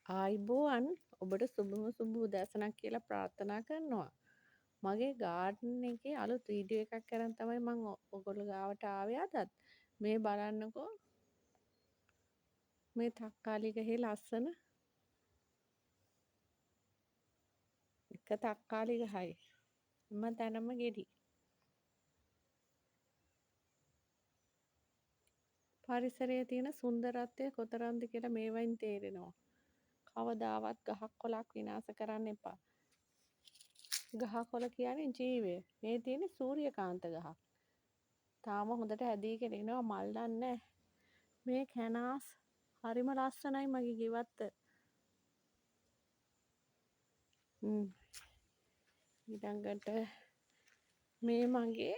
ආයුබෝවන් ඔබට සුබම සුබ උදෑසනක් කියලා ප්‍රාර්ථනා කරනවා. මගේ ගාඩන් එකේ අලුත් වීඩියෝ එකක් අරන් තමයි මං ඔයගොල්ලෝ ගාවට ආවේ අදත්. මේ බලන්නකෝ මේ තක්කාලි ගහේ ලස්සන එක තක්කාලි ගහයි. හැම තැනම ගෙඩි. පරිසරයේ තියෙන සුන්දරත්වය කොතරම්ද කියලා මේවයින් තේරෙනවා. කවදාවත් ගහක් කොළක් විනාශ කරන්න එපා. ගහ කොළ කියන්නේ ජීවය. මේ තියෙන්නේ සූර්යකාන්ත ගහක්. තාම හොඳට හැදීගෙන එනවා මල් දන්නේ මේ කැනාස් හරිම ලස්සනයි මගේ ගෙවත්ත. ඊළඟට මේ මගේ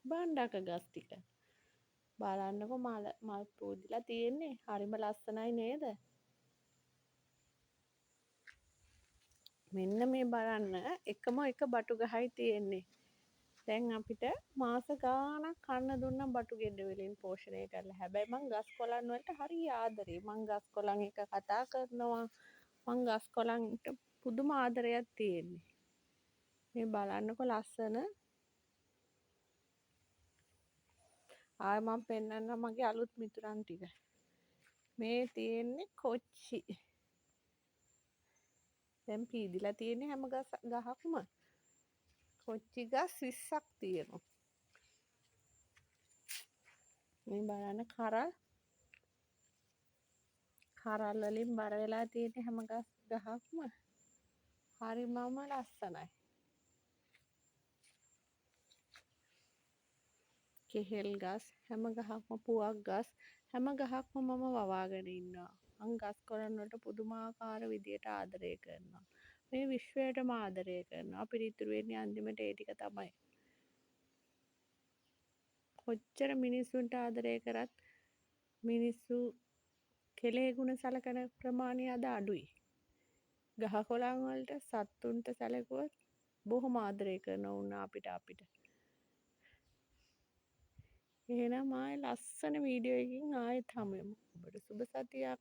බණ්ඩක ගස් ටික. බලන්නකෝ මල් පූදිලා තියෙන්නේ. හරිම ලස්සනයි නේද? මෙන්න මේ බලන්න එකම එක බටු ගහයි තියෙන්නේ. දැන් අපිට මාස ගාණක් කන්න දුන්නා බටු ගෙඩ වලින් පෝෂණය කරලා. හැබැයි මං ගස් කොළන් වලට හරි ආදරේ. මං ගස් කොළන් එක කතා කරනවා. මං ගස් කොළන්ට පුදුම ආදරයක් තියෙන්නේ. මේ බලන්නකෝ ලස්සන. ආයෙ මං පෙන්නන්නම් මගේ අලුත් මිතුරන් ටික. මේ තියෙන්නේ කොච්චි. දැන් පීදිලා තියෙන්නේ හැම ගහක්ම. කොච්චි ගස් 20ක් තියෙනවා. මේ බලන්න කරල්. කරල් වලින් බර වෙලා තියෙන හැම ගස් ගහක්ම හරිමම ලස්සනයි. කෙහෙල් ගස් හැම ගහක්ම පුවක් ගස් හැම ගහක්ම මම වවාගෙන ඉන්නවා. මං ගස් කොළන් වලට පුදුමාකාර විදියට ආදරය කරනවා. මේ විශ්වයටම ආදරය කරනවා. අපිට ඉතුරු වෙන්නේ අන්තිමට ඒ ටික තමයි. කොච්චර මිනිස්සුන්ට ආදරය කරත් මිනිස්සු කෙලෙහි ගුණ සලකන ප්‍රමාණය අද අඩුයි. ගහ කොළන් වලට සත්තුන්ට සැලකුවොත් බොහොම ආදරය කරන උන් අපිට. එහෙනම් ආයෙ ලස්සන වීඩියෝ එකකින් ආයෙත් හමු වෙමු. ඔබට සුබ සතියක්.